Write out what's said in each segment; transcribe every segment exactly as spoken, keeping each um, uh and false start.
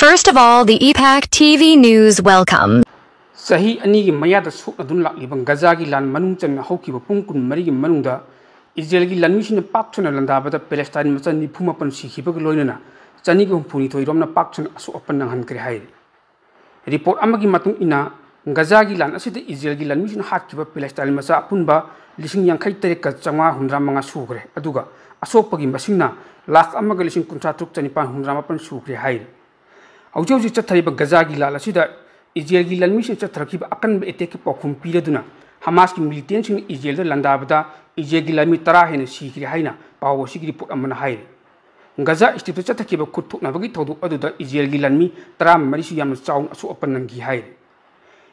First of all, the E PAC T V News welcome. ꯆꯍꯤ ꯑꯅꯤꯒꯤ ꯃꯌꯥꯗ ꯁꯣꯛꯅꯗꯨꯅ ꯂꯥꯛꯂꯤꯕ ꯒꯖꯥꯒꯤ ꯂꯥꯟ ꯃꯅꯨꯡ ꯆꯟꯅ ꯍꯧꯈꯤꯕ ꯄꯨꯡ ꯀꯨꯟꯃꯔꯤꯒꯤ ꯃꯅꯨꯡꯗ ꯏꯖꯔꯦꯜꯒꯤ ꯂꯥꯟꯃꯤꯁꯤꯡꯅ ꯄꯥꯛ ꯁꯟꯅ ꯂꯥꯟꯗꯥꯕꯗ ꯄꯦꯂꯦꯁꯇꯥꯏꯟ ꯃꯆꯥ ꯅꯤꯐꯨ ꯃꯥꯄꯟ ꯁꯤꯈꯤꯕꯒ ꯂꯣꯏꯅꯅ ꯆꯅꯤꯒ ꯍꯨꯝꯐꯨꯅꯤꯊꯣꯏ ꯔꯣꯝꯅ ꯄꯥꯛ ꯁꯟꯅ ꯑꯁꯣꯛ ꯑꯄꯟ ꯅꯪꯍꯟꯈ꯭ꯔꯦ ꯍꯥꯏꯔꯤ꯫ ꯔꯤꯄꯣꯔꯠ ꯑꯃꯒꯤ ꯃꯇꯨꯡ ꯏꯟꯅ, ꯒꯖꯥꯒꯤ ꯂꯥꯟ ꯑꯁꯤꯗ ꯏꯖꯔꯦꯜꯒꯤ ꯂꯥꯟꯃꯤꯁꯤꯡꯅ ꯍꯥꯠꯈꯤꯕ ꯄꯦꯂꯦꯁꯇꯥꯏꯟ ꯃꯆꯥ ꯑꯄꯨꯟꯕ ꯂꯤꯁꯤꯡ ꯌꯥꯡꯈꯩ ꯇꯔꯦꯠꯀ ꯆꯥꯝꯃꯉꯥ ꯍꯨꯝꯗ꯭ꯌꯥ ꯃꯉꯥ ꯁꯨꯈ꯭ꯔꯦ, ꯑꯗꯨꯒ ꯑꯁꯣꯛꯄꯒꯤ ꯃꯁꯤꯡꯅ ꯂꯥꯈ ꯑꯃꯒ ꯂꯤꯁꯤꯡ ꯀꯨꯟꯊ꯭ꯔꯥ ꯇꯔꯨꯛ ꯆꯅꯤꯄꯥꯟ ꯍꯨꯝꯗ꯭ꯌꯥ ꯃꯥꯄꯟ ꯁꯨꯈ꯭ꯔꯦ ꯍꯥꯏꯔꯤ꯫ ꯍꯧꯖꯤꯛ ꯍꯧꯖꯤꯛ ꯆꯠꯊꯔꯤꯕ ꯒꯖꯥꯒꯤ ꯂꯥꯟ ꯑꯁꯤꯗ ꯏꯖꯔꯦꯜꯒꯤ ꯂꯥꯟꯃꯤꯁꯤꯡꯅ ꯆꯠꯊꯔꯛꯈꯤꯕ ꯑꯀꯟꯕ ꯑꯦꯇꯦꯛꯀꯤ ꯄꯥꯎꯈꯨꯝ ꯄꯤꯔꯗꯨꯅ ꯍꯃꯥꯁꯀꯤ ꯃꯤꯂꯤꯇꯦꯟꯁꯤꯡꯅ ꯏꯖꯔꯦꯜꯗ ꯂꯥꯟꯗꯥꯕꯗ ꯏꯖꯔꯦꯜꯒꯤ ꯂꯥꯟꯃꯤ ꯇꯔꯥ ꯍꯦꯟꯅ ꯁꯤꯈ꯭ꯔꯦ ꯍꯥꯏꯅ ꯄꯥꯎ ꯑꯁꯤꯒꯤ ꯔꯤꯄꯣꯔꯠ ꯑꯃꯅ ꯍꯥꯏꯔꯤ꯫ ꯒꯖꯥ ꯁ꯭ꯇ꯭ꯔꯤꯞꯇ ꯆꯠꯊꯈꯤꯕ ꯈꯨꯠ ꯊꯣꯛꯅꯕꯒꯤ ꯊꯧꯗꯣꯛ ꯑꯗꯨꯗ ꯏꯖꯔꯦꯜꯒꯤ ꯂꯥꯟꯃꯤ ꯇꯔꯥꯃꯔꯤꯁꯨ ꯌꯥꯝꯅ ꯆꯥꯎꯅ ꯑꯁꯣꯛ ꯑꯄꯟ ꯅꯪꯈꯤ ꯍꯥꯏꯔꯤ꯫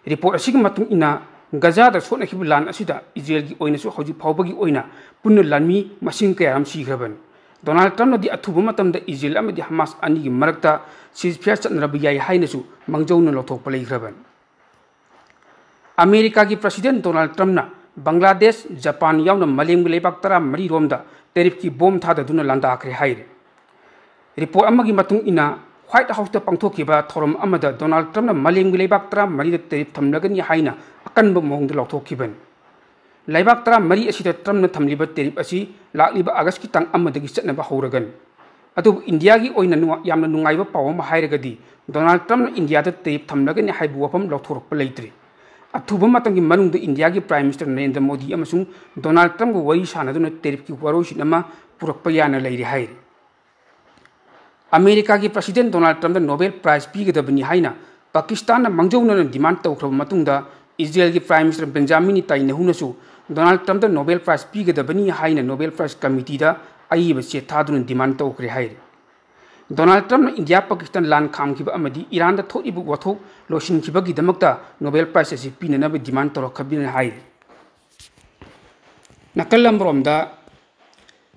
ꯔꯤꯄꯣꯔꯠ ꯑꯁꯤꯒꯤ ꯃꯇꯨꯡ ꯏꯟꯅ, ꯒꯖꯥꯗ ꯁꯣꯛꯅꯈꯤꯕ ꯂꯥꯟ ꯑꯁꯤꯗ ꯏꯖꯔꯦꯜꯒꯤ ꯑꯣꯏꯅꯁꯨ ꯍꯧꯖꯤꯛ ꯐꯥꯎꯕꯒꯤ ꯑꯣꯏꯅ ꯄꯨꯟꯅ ꯂꯥꯟꯃꯤ ꯃꯁꯤꯡ ꯀꯌꯥ ꯑꯃ ꯁꯤꯈ꯭ꯔꯕꯅꯤ꯫ ꯗꯣꯅꯥꯜꯗ ꯇ꯭ꯔꯝꯞꯅꯗꯤ ꯑꯊꯨꯕ ꯃꯇꯝꯗ ꯏꯖꯔꯦꯜ ꯑꯃꯗꯤ ꯍꯃꯥꯁ ꯑꯅꯤꯒꯤ ꯃꯔꯛꯇ ceasefire ꯆꯠꯅꯔꯕ ꯌꯥꯏ ꯍꯥꯏꯅꯁꯨ ꯃꯥꯡꯖꯧꯅ ꯂꯥꯎꯊꯣꯛꯄ ꯂꯩꯈ꯭ꯔꯕꯅꯤ꯫ ꯑꯃꯦꯔꯤꯀꯥꯒꯤ ꯄ꯭ꯔꯁꯤꯗꯦꯟ ꯗꯣꯅꯥꯜꯗ ꯇ꯭ꯔꯝꯞꯅ ꯕꯪꯒ꯭ꯂꯥꯗꯦꯁ, ꯖꯄꯥꯟ ꯌꯥꯎꯅ ꯃꯥꯂꯦꯝꯒꯤ ꯂꯩꯕꯥꯛ ꯇꯔꯥꯃꯔꯤ ꯔꯣꯝꯗ ꯇꯦꯔꯤꯐꯀꯤ ꯕꯣꯝ ꯊꯥꯗꯗꯨꯅ ꯂꯥꯟꯗꯥꯈ꯭ꯔꯦ ꯍꯥꯏꯔꯤ꯫ ꯔꯤꯄꯣꯔꯠ ꯑꯃꯒꯤ ꯃꯇꯨꯡ ꯏꯟꯅ, ꯋꯥꯏꯠ ꯍꯥꯎꯁꯇ ꯄꯥꯡꯊꯣꯛꯈꯤꯕ ꯊꯧꯔꯝ ꯑꯃꯗ ꯗꯣꯅꯥꯜꯗ ꯇ꯭ꯔꯝꯞꯅ ꯃꯥꯂꯦꯝꯒꯤ ꯂꯩꯕꯥꯛ ꯇꯔꯥꯃꯔꯤꯗ ꯇꯦꯔꯤꯐ ꯊꯝꯂꯒꯅꯤ ꯍꯥꯏꯅ ꯑꯀꯟꯕ ꯃꯑꯣꯡꯗ ꯂꯥꯎꯊꯣꯛꯈꯤꯕꯅꯤ꯫ ꯂꯩꯕꯥꯛ ꯇꯔꯥꯃꯔꯤ ꯑꯁꯤꯗ ꯇ꯭ꯔꯝꯞꯅ ꯊꯝꯂꯤꯕ ꯇꯦꯔꯤꯐ ꯑꯁꯤ ꯂꯥꯛꯂꯤꯕ ꯑꯥꯒꯁꯀꯤ ꯇꯥꯡ ꯑꯃꯗꯒꯤ ꯆꯠꯅꯕ ꯍꯧꯔꯒꯅꯤ꯫ ꯑꯗꯨꯕꯨ ꯏꯟꯗꯤꯌꯥꯒꯤ ꯑꯣꯏꯅ ꯅꯨꯡꯉ-, ꯌꯥꯝꯅ ꯅꯨꯡꯉꯥꯏꯕ ꯄꯥꯎ ꯑꯃ ꯍꯥꯏꯔꯒꯗꯤ, ꯗꯣꯅꯥꯜꯗ ꯇ꯭ꯔꯝꯞꯅ ꯏꯟꯗꯤꯌꯥꯗ ꯇꯦꯔꯤꯐ ꯊꯝꯂꯒꯅꯤ ꯍꯥꯏꯕ ꯋꯥꯐꯝ ꯂꯥꯎꯊꯣꯔꯛꯄ ꯂꯩꯇ꯭ꯔꯤ꯫ ꯑꯊꯨꯕ ꯃꯇꯝꯒꯤ ꯃꯅꯨꯡꯗ ꯏꯟꯗꯤꯌꯥꯒꯤ ꯄ꯭ꯔꯥꯏꯝ ꯃꯤꯅꯤꯁꯇꯔ ꯅꯔꯦꯟꯗ꯭ꯔ ꯃꯣꯗꯤ ꯑꯃꯁꯨꯡ ꯗꯣꯅꯥꯜꯗ ꯇ꯭ꯔꯝꯞꯀ ꯋꯥꯔꯤ ꯁꯥꯟꯅꯗꯨꯅ ꯇꯦꯔꯤꯐꯀꯤ ꯋꯥꯔꯣꯏꯁꯤꯟ ꯑꯃ ꯄꯨꯔꯛꯄ ꯌꯥꯅ ꯂꯩꯔꯤ ꯍꯥꯏꯔꯤ꯫ ꯑꯃꯦꯔꯤꯀꯥꯒꯤ ꯄ꯭ꯔꯁꯤꯗꯦꯟ ꯗꯣꯅꯥꯜꯗ ꯇ꯭ꯔꯝꯞꯇ ꯅꯣꯕꯦꯜ ꯄ꯭ꯔꯥꯏꯖ ꯄꯤꯒꯗꯕꯅꯤ ꯍꯥꯏꯅ ꯄꯥꯀꯤꯁꯇꯥꯟꯅ ꯃꯥꯡꯖꯧꯅꯅ ꯗꯤꯃꯥꯟꯗ ꯇꯧꯈ꯭ꯔꯕ ꯃꯇꯨꯡꯗ, ꯏꯖꯔꯦꯜꯒꯤ ꯄ꯭ꯔꯥꯏꯝ ꯃꯤꯅꯤꯁꯇꯔ ꯕꯦꯟꯖꯥꯃꯤꯟ ꯅꯦꯇꯥꯟꯌꯥꯍꯨꯅꯁꯨ ꯗꯣꯅꯥꯜꯗ ꯇ꯭ꯔꯝꯞꯇ ꯅꯣꯕꯦꯜ ꯄ꯭ꯔꯥꯏꯖ ꯄꯤꯒꯗꯕꯅꯤ ꯍꯥꯏꯅ ꯅꯣꯕꯦꯜ ꯄ꯭ꯔꯥꯏꯖ ꯀꯃꯤꯇꯤꯗ ꯑꯏꯕ ꯆꯦ ꯊꯥꯗꯨꯅ ꯗꯤꯃꯥꯟꯗ ꯇꯧꯈ꯭ꯔꯦ ꯍꯥꯏꯔꯤ꯫ ꯗꯣꯅꯥꯜꯗ ꯇ꯭ꯔꯝꯞꯅ ꯏꯟꯗꯤꯌꯥ ꯄꯥꯀꯤꯁꯇꯥꯟ ꯂꯥꯟ ꯈꯥꯝꯈꯤꯕ ꯑꯃꯗꯤ ꯏꯔꯥꯟꯗ ꯊꯣꯛꯂꯤꯕ ꯋꯥꯊꯣꯛ ꯂꯣꯏꯁꯤꯟꯈꯤꯕꯒꯤꯗꯃꯛꯇ ꯅꯣꯕꯦꯜ ꯄ꯭ꯔꯥꯏꯖ ꯑꯁꯤ ꯄꯤꯅꯅꯕ ꯗꯤꯃꯥꯟꯗ ꯇꯧꯔꯛꯈ꯭ꯔꯕꯅꯤ ꯍꯥꯏꯔꯤ꯫ ꯅꯥꯀꯜ ꯑꯃꯔꯣꯝꯗ,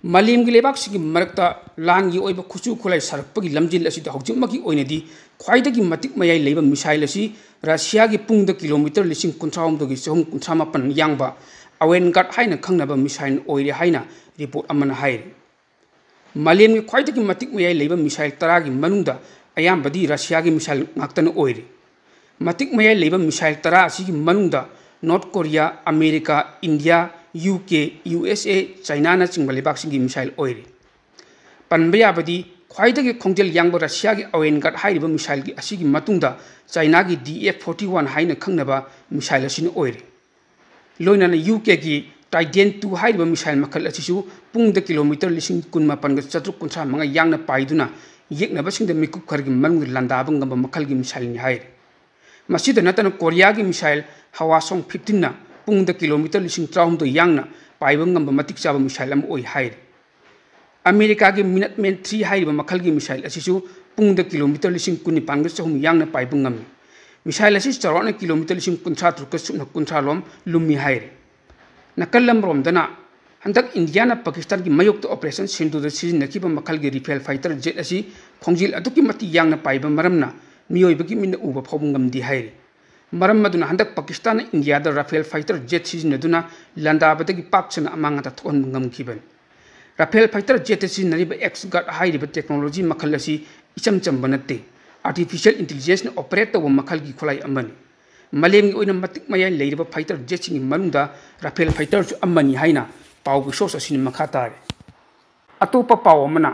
ꯃꯥꯂꯦꯝꯒꯤ ꯂꯩꯕꯥꯛꯁꯤꯡꯒꯤ ꯃꯔꯛꯇ ꯂꯥꯟꯒꯤ ꯑꯣꯏꯕ ꯈꯨꯠꯁꯨ ꯈꯨꯠꯂꯥꯏ ꯁꯥꯔꯛꯄꯒꯤ ꯂꯝꯖꯦꯜ ꯑꯁꯤꯗ ꯍꯧꯖꯤꯛꯃꯛꯀꯤ ꯑꯣꯏꯅꯗꯤ ꯈ꯭ꯋꯥꯏꯗꯒꯤ ꯃꯇꯤꯛ ꯃꯌꯥꯏ ꯂꯩꯕ ꯃꯤꯁꯥꯏꯜ ꯑꯁꯤ ꯔꯁꯤꯌꯥꯒꯤ ꯄꯨꯡꯗ ꯀꯤꯂꯣꯃꯤꯇꯔ ꯂꯤꯁꯤꯡ ꯀꯨꯟꯊ꯭ꯔꯥꯍꯨꯝꯗꯣꯏꯒꯤ ꯆꯍꯨꯝ ꯀꯨꯟꯊ꯭ꯔꯥ ꯃꯥꯄꯟ ꯌꯥꯡꯕ ꯑꯋꯦꯟꯒꯥꯔꯗ ꯍꯥꯏꯅ ꯈꯪꯅꯕ ꯃꯤꯁꯥꯏꯜ ꯑꯣꯏꯔꯦ ꯍꯥꯏꯅ ꯔꯤꯄꯣꯔꯠ ꯑꯃꯅ ꯍꯥꯏꯔꯤ꯫ ꯃꯥꯂꯦꯝꯒꯤ ꯈ꯭ꯋꯥꯏꯗꯒꯤ ꯃꯇꯤꯛ ꯃꯌꯥꯏ ꯂꯩꯕ ꯃꯤꯁꯥꯏꯜ ꯇꯔꯥꯒꯤ ꯃꯅꯨꯡꯗ ꯑꯌꯥꯝꯕꯗꯤ ꯔꯁꯤꯌꯥꯒꯤ ꯃꯤꯁꯥꯏꯜ ꯉꯥꯛꯇꯅ ꯑꯣꯏꯔꯤ꯫ ꯃꯇꯤꯛ ꯃꯌꯥꯏ ꯂꯩꯕ ꯃꯤꯁꯥꯏꯜ ꯇꯔꯥ ꯑꯁꯤꯒꯤ ꯃꯅꯨꯡꯗ North Korea, America, India, U K, U S A, ꯆꯥꯏꯅꯥꯅꯆꯤꯡꯕ ꯂꯩꯕꯥꯛꯁꯤꯡꯒꯤ ꯃꯤꯁꯥꯏꯜ ꯑꯣꯏꯔꯤ꯫ ꯄꯟꯕ ꯌꯥꯕꯗꯤ ꯈ꯭ꯋꯥꯏꯗꯒꯤ ꯈꯣꯡꯖꯦꯜ ꯌꯥꯡꯕ ꯔꯁꯤꯌꯥꯒꯤ ꯑꯋꯦꯟꯒꯥꯔꯗ ꯍꯥꯏꯔꯤꯕ ꯃꯤꯁꯥꯏꯜꯒꯤ ꯑꯁꯤꯒꯤ ꯃꯇꯨꯡꯗ ꯆꯥꯏꯅꯥꯒꯤ ꯗꯤ ꯑꯦꯐ ꯐꯣꯔꯇꯤ ꯋꯥꯟ ꯍꯥꯏꯅ ꯈꯪꯅꯕ ꯃꯤꯁꯥꯏꯜ ꯑꯁꯤꯅ ꯑꯣꯏꯔꯤ꯫ ꯂꯣꯏꯅꯅ ꯌꯨ ꯀꯦꯒꯤ ꯇ꯭ꯔꯥꯏꯗꯦꯟ ꯇꯨ ꯍꯥꯏꯔꯤꯕ ꯃꯤꯁꯥꯏꯜ ꯃꯈꯜ ꯑꯁꯤꯁꯨ ꯄꯨꯡꯗ ꯀꯤꯂꯣꯃꯤꯇꯔ ꯂꯤꯁꯤꯡ ꯀꯨꯟ ꯃꯥꯄꯟꯒ ꯆꯥꯇ꯭ꯔꯨꯛ ꯀꯨꯟꯊ꯭ꯔꯥ ꯃꯉꯥ ꯌꯥꯡꯅ ꯄꯥꯏꯗꯨꯅ ꯌꯦꯛꯅꯕꯁꯤꯡꯗ ꯃꯤꯀꯨꯞ ꯈꯔꯒꯤ ꯃꯅꯨꯡꯗ ꯂꯥꯟꯗꯥꯕ ꯉꯝꯕ ꯃꯈꯜꯒꯤ ꯃꯤꯁꯥꯏꯜꯅꯤ ꯍꯥꯏꯔꯤ꯫ ꯃꯁꯤꯗ ꯅꯠꯇꯅ ꯀꯣꯔꯤꯌꯥꯒꯤ ꯃꯤꯁꯥꯏꯜ ꯍꯋꯥꯁꯣꯡ ꯐꯤꯐꯇꯤꯟꯅ ꯄꯨꯡꯗ ꯀꯤꯂꯣꯃꯤꯇꯔ ꯂꯤꯁꯤꯡ ꯇꯔꯥꯍꯨꯝꯗꯣꯏ ꯌꯥꯡꯅ ꯄꯥꯏꯕ ꯉꯝꯕ ꯃꯇꯤꯛ ꯆꯥꯕ ꯃꯤꯁꯥꯏꯜ ꯑꯃ ꯑꯣꯏ ꯍꯥꯏꯔꯤ꯫ ꯑꯃꯦꯔꯤꯀꯥꯒꯤ ꯃꯤꯅꯠꯃꯦꯟ ꯊ꯭ꯔꯤ ꯍꯥꯏꯔꯤꯕ ꯃꯈꯜꯒꯤ ꯃꯤꯁꯥꯏꯜ ꯑꯁꯤꯁꯨ ꯄꯨꯡꯗ ꯀꯤꯂꯣꯃꯤꯇꯔ ꯂꯤꯁꯤꯡ ꯀꯨꯟꯅꯤꯄꯥꯟꯒ ꯆꯍꯨꯝ ꯌꯥꯡꯅ ꯄꯥꯏꯕ ꯉꯝꯃꯤ꯫ ꯃꯤꯁꯥꯏꯜ ꯑꯁꯤ ꯆꯥꯎꯔꯥꯛꯅ ꯀꯤꯂꯣꯃꯤꯇꯔ ꯂꯤꯁꯤꯡ ꯀꯨꯟꯊ꯭ꯔꯥ ꯇꯔꯨꯛꯀ ꯁꯨꯞꯅ ꯀꯨꯟꯊ꯭ꯔꯥ ꯂꯣꯝ ꯂꯨꯝꯃꯤ ꯍꯥꯏꯔꯤ꯫ ꯅꯥꯀꯜ ꯑꯃꯔꯣꯝꯗꯅ ꯍꯟꯗꯛ ꯏꯟꯗꯤꯌꯥꯅ ꯄꯥꯀꯤꯁꯇꯥꯟꯒꯤ ꯃꯥꯌꯣꯛꯇ ꯑꯣꯄꯔꯦꯁꯟ ꯁꯤꯟꯗꯨꯗ ꯁꯤꯖꯤꯟꯅꯈꯤꯕ ꯃꯈꯜꯒꯤ ꯔꯤꯐꯦꯜ ꯐꯥꯏꯇꯔ ꯖꯦꯠ ꯑꯁꯤ ꯈꯣꯡꯖꯦꯜ ꯑꯗꯨꯛꯀꯤ ꯃꯇꯤꯛ ꯌꯥꯡꯅ ꯄꯥꯏꯕ ꯃꯔꯝꯅ ꯃꯤꯑꯣꯏꯕꯒꯤ ꯃꯤꯠꯅ ꯎꯕ ꯐꯥꯎꯕ ꯉꯝꯗꯦ ꯍꯥꯏꯔꯤ꯫ ꯃꯔꯝ ꯑꯗꯨꯅ ꯍꯟꯗꯛ ꯄꯥꯀꯤꯁꯇꯥꯟꯅ ꯏꯟꯗꯤꯌꯥꯗ ꯔꯥꯐꯦꯜ ꯐꯥꯏꯇꯔ ꯖꯦꯠ ꯁꯤꯖꯤꯟꯅꯗꯨꯅ ꯂꯥꯟꯗꯥꯕꯗꯒꯤ ꯄꯥꯛ ꯁꯟꯅ ꯑꯃꯥꯡ ꯑꯇꯥ ꯊꯣꯛꯍꯟꯕ ꯉꯝꯈꯤꯕꯅꯤ꯫ ꯔꯥꯐꯦꯜ ꯐꯥꯏꯇꯔ ꯖꯦꯠꯇ ꯁꯤꯖꯤꯟꯅꯔꯤꯕ ꯑꯦꯛꯁ ꯒꯥꯔꯗ ꯍꯥꯏꯔꯤꯕ ꯇꯦꯛꯅꯣꯂꯣꯖꯤ ꯃꯈꯜ ꯑꯁꯤ ꯏꯆꯝ ꯆꯝꯕ ꯅꯠꯇꯦ꯫ ꯑꯥꯔꯇꯤꯐꯤꯁꯤꯌꯦꯜ ꯏꯟꯇꯤꯂꯤꯖꯦꯟꯁꯅ ꯑꯣꯄꯔꯦꯠ ꯇꯧꯕ ꯃꯈꯜꯒꯤ ꯈꯨꯠꯂꯥꯏ ꯑꯃꯅꯤ꯫ ꯃꯥꯂꯦꯝꯒꯤ ꯑꯣꯏꯅ ꯃꯇꯤꯛ ꯃꯌꯥꯏ ꯂꯩꯔꯕ ꯐꯥꯏꯇꯔ ꯖꯦꯠꯁꯤꯡꯒꯤ ꯃꯅꯨꯡꯗ ꯔꯥꯐꯦꯜ ꯐꯥꯏꯇꯔꯁꯨ ꯑꯃꯅꯤ ꯍꯥꯏꯅ ꯄꯥꯎꯒꯤ ꯁꯣꯔꯁ ꯑꯁꯤꯅ ꯃꯈꯥ ꯇꯥꯔꯤ꯫ ꯑꯇꯣꯞꯄ ꯄꯥꯎ ꯑꯃꯅ,